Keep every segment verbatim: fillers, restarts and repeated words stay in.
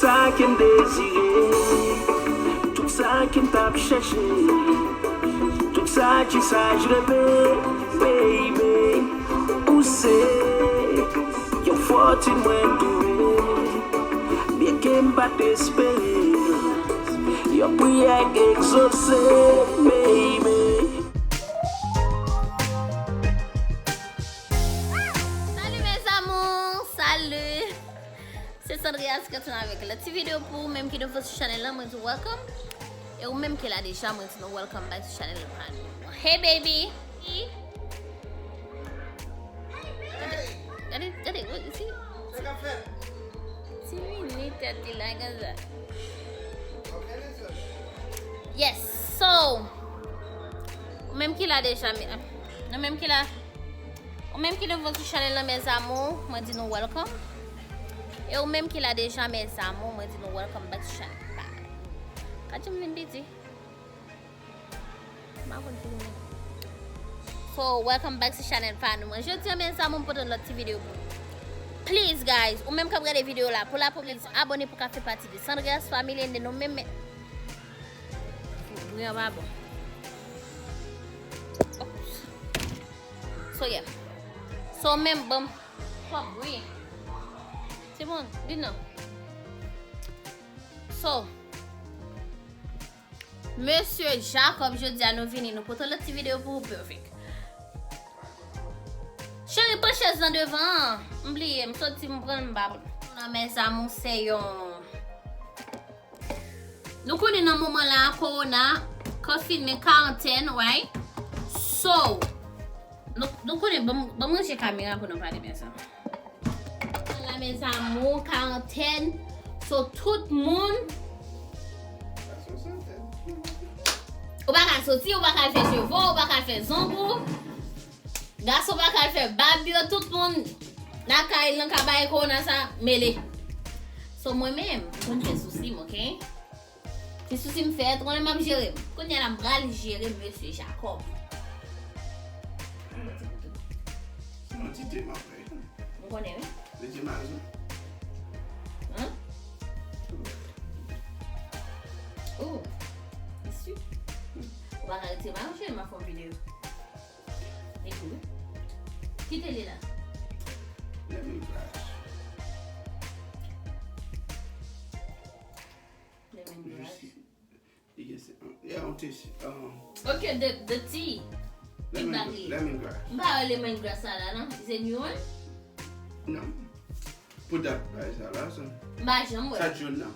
Sa ke m dezire, tout sa ke m t ap chèche, tout sa ki sa j reve, baby. Ou se yon fòtin mwen twouve, byen ke m pa t espere, yon priyè k egzose, baby. Salut mes amours, salut. Se Sandrias ki retounen avèk lòt ti videyo pou ou menm ki nouvo sou chanèl lan, mwen di w welcome. E ou menm ki la deja, mwen di nou welcome back sou chanèl lan. Hey baby. Gade, gade, gade, gade, ti, ti mini tèt li la konsa. Yes, so, ou menm ki la deja, men, nou menm ki la, ou menm ki nouvo sou chanèl lan, mes amours, mwen di nou welcome. E ou menm ki la deja, mes amours, mwen di nou welcome back sou chanèl pa nou. Gad jan m vin piti. M pa konn ki moun. So, welcome back sou chanèl pa nou an. Jodi a, mes amours, m pote yon lòt ti videyo pou nou. Please, guys, ou menm k ap gade videyo la, pou la premyè fwa, abòne pou ka fè pati de Sandrias Family and nou menm, men, bri an pa bon. Oops. So, yeah. So, menm, bon, twòp bri. Timoun, di non. So, Mesye Jacob, jodi a nou vini, nou pote lòt ti videyo pou ou, Perfect. Cheri, pran chèz lan devan an. M bliye, m soti, m pran l, m pa pran. Non, mes amours, se yon, nou konnen nan moman la, kowona, konfinmen, karantèn, right? So, nou, nou konnen, ban m, ban m ranje kamera pou nou pale, mes amours. La, mes amours, karantèn. So, tout moun. Ou pa ka soti, ou pa ka fè cheve w, ou pa ka fè zong ou. Gason pa ka fè bab yo, tout moun lakay lan ka bay kowona sa mele. So, mwen menm, m konn fè sousi m, oke? Ti sousi m fèt, ou konnen m ap jere m. Kounye a la, m pral jere mesye Jacob. Se yon ti te m ap fè. M konnen, wi. Li di m a raison. Hein? Oh, li si. Ou pa ka retire m a yon cheri, m ap fè yon videyo. Li tou, wi. Kite li la. Lemon grass. Lemon grass. Li gen se, yeah, yon ti, um, Ok, the, the tea. Lemon, lemon grass. M pa wè lemon grass sa la, non. Is it new one? Non. Pou dat bagay sa la, sa. M pa janm wè. Sa jaune nan.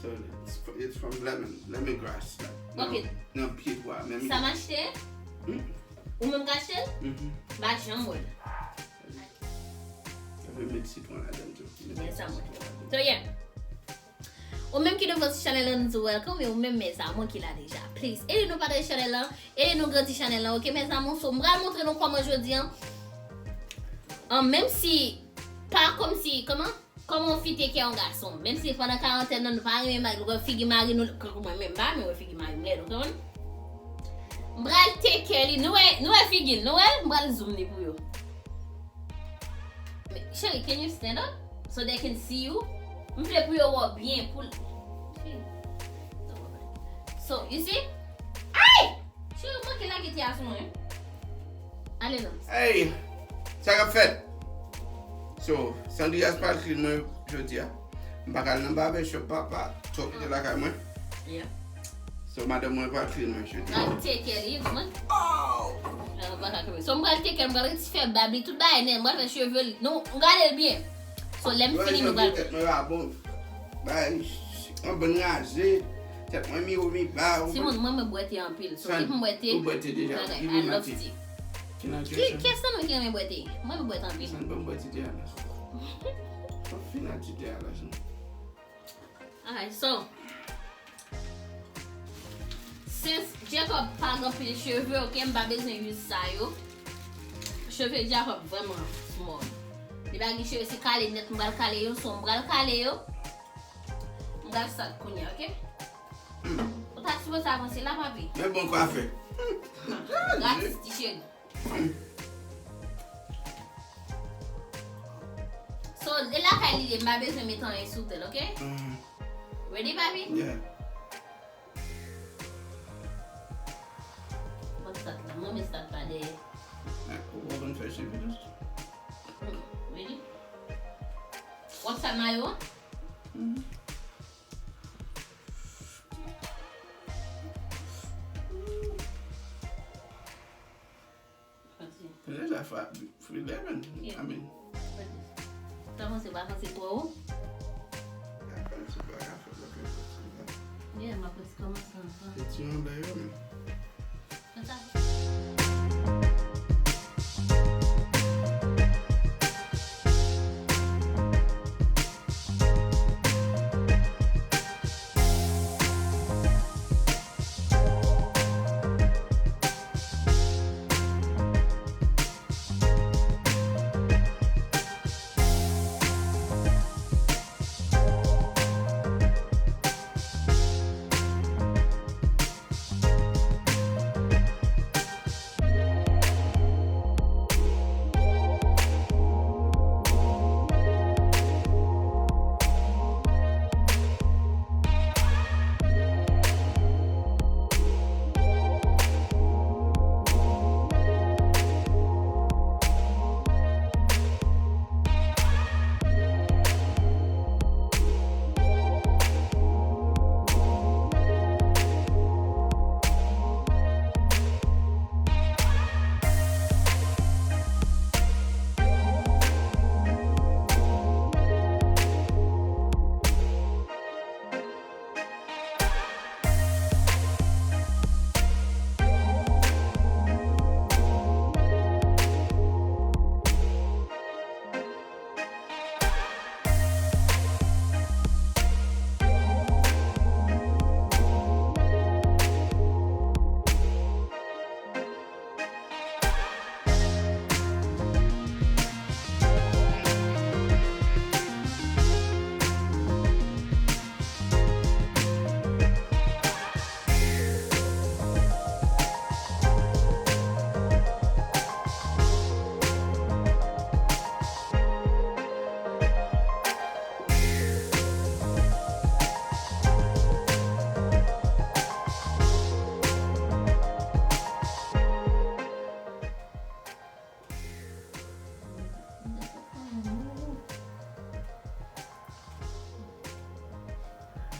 So, it's, it's from lemon, lemon grass. Nan, ok. Nan pye bwa, men. Sa m achte? Hmm? Ou menm k achte l? Mhm. M pa janm wè l. Sa vle met sitwon ladan tou. Yes, sa mwen. So, yeah. Ou menm ki nouvo sou chanèl la, nou di w welcome, e ou menm, mes amours, ki la deja. Please, ede nou pataje chanèl la, ede nou grandi chanèl la, ok, mes amours? So, m pral montre nou kòman jodi an, an, menm si, pa kòmsi, kòman? Kòman yon fi teke yon gason? Menm si pandan karantèn nan, nou pa renmen mari, nou wè figi mari nou, kankou mwen menm, m pa renmen wè figi mari m lèd, ou konprann? M pral teke li, nou wè, nou wè figi l, nou wè l? M pral zoom li pou yo. Cheri, can you stand up so they can see you? M vle pou yo wè w byen, pou l. So, you see? Ay! Cheri, ou manke lage ti a sou mwen, wi. Ale non. Hey! Sa k ap fèt? So, Sandrias pral clean mwen jodi a. M pa ka al nan barber shop, papa twò kite lakay mwen. Yeah. So, madanm mwen pral clean mwen jodi. Pral take care li, mwen. Oh! Nan, m pa ka kanpe. So, m pral take care, m pral reti fè bab li, tout bagay nèt, m pral fè cheve li. Nou, m gade l byen. So, lè m fini, nou pral. Tèt mwen pa bon. Bay, yon bon raze. Tèt mwen mi wo, mi ba. Timoun, mwen, mwen bwè te anpil. So, depi m bwè te, ou bwè te deja. I love tea. Ki, kiyès nan nou ki renmen bwè te? Mwen, mwen bwè te anpil. San bon bwè ti te a la. Fin a ti te a la, san. Alright, so, since Jacob pa gen anpil cheve, ok, m pa bezwen use sa yo. Cheve Jacob vrèman small. Li pa gen cheve, se kale nèt m pral kale yo, so m pral kale yo. M pral sot kounye a, ok? Ou ta sipoze avanse la, papi. Men bon kwafè. Gratis, ti cheri. So, E lakay li ye, m pa bezwen met anyen sou tèl, ok? Ready, papi? Yeah. Mwen stat la, mwen men stat pa dèyè. Ou pa konn fè cheve tou? Ready? W ap stat mayo an? Deja fa, eleven. I mean. Sa panse pa panse twò wo? Ka fè se pa ka fè lòt lè sou la. Yeah, m ap resi kòmanse anfan. Se ti yon bagay yo men. Konsa.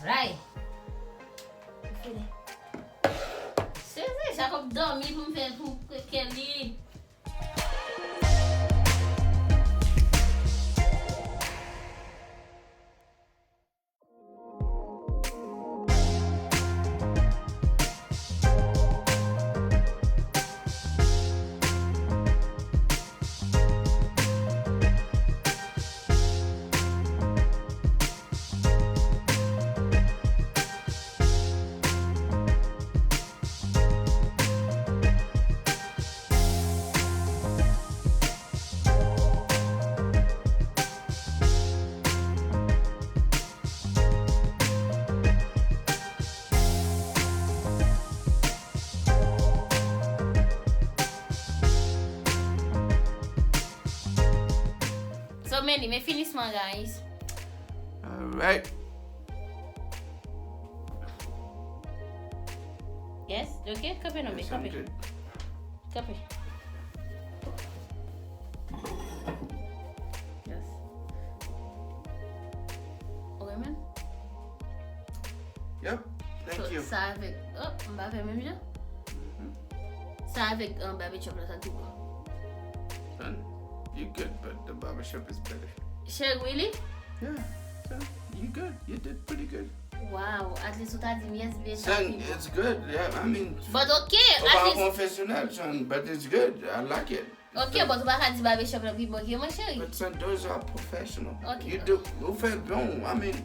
Alright. Sezi, Jacob dòmi pou m fè pou Kelly. So many, men finisman, guys. Alright. Yes, ok, kanpe non, men Yes, I'm kanpe. Good. Kanpe. Yes. Ok, man. Yep. Thank you. Sa avèk, oh, m pa fè menm jan. Mhm. Sa avèk um, barbershop la, sa tou bon. Son, you good, but the barbershop is better. Cheri, really? Yeah, son, you good. You did pretty good. Wow, at least ou ta di m yes, byen sa Son, pi bon. It's good. Yeah, I mean, But ok, ou at pa least, profesyonèl, son, but it's good. I like it. Ok, but ou pa ka di barbershop la pi bon ke mwen, cheri. But son, those are professional. Ok. You do, ou fè bon. I mean,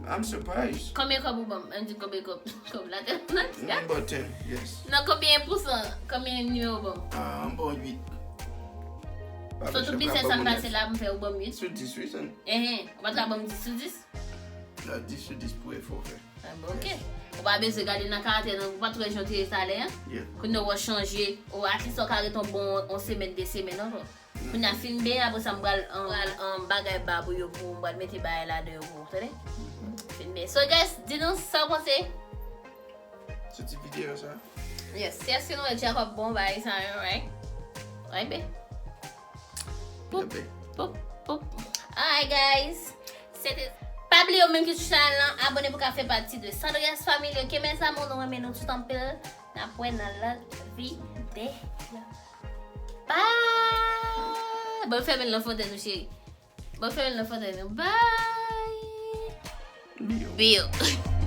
I'm surprised. Konbyen kòb ou ban m? Ann di konbyen kòb? Kòb la tèlman. Mm, But ten, yes. Nan konbyen pousan? Konbyen nimewo ou ban m? Ah, m bon uit. So tout biznis sa m pase la, m fè ou ban m uit? Sou dis, wi, son. Ehen, ou pa t ka ban m dis sou dis? Non, dis sou dis pou efò fè. Ah, bon, ok. Ou pa bezwen gade nan karaktè nan, ou pa t wè jan w te ye talè an? Yeah. Kounye a w chanje, ou at least ou ka ret yon bon yon semèn, de semèn ankò. Kounye a fin benyen, apre sa m pral, um, pral, um, bagay ba pou yo, pou m pral mete bagay ladan yo pou, tande? Fin benyen. So guys, di nou sa w panse. Sou ti videyo sa. Yes, yes, you know, Jacob bon bagay sa yo, right? Right, babe? Poop, Bebe. Poop, poop. Alright, guys. C'était. Pa bliye ou menm ki sou chanèl lan, abòne pou ka fè pati de Sandrias Family. Ok, mes amours, nou renmen nou tout anpil. N ap wè nan lòt videyo. Bye! Bon, fèmen nan fonten nou, cheri. Bon, fèmen nan fonten nou. Bye! Biyo. Biyo.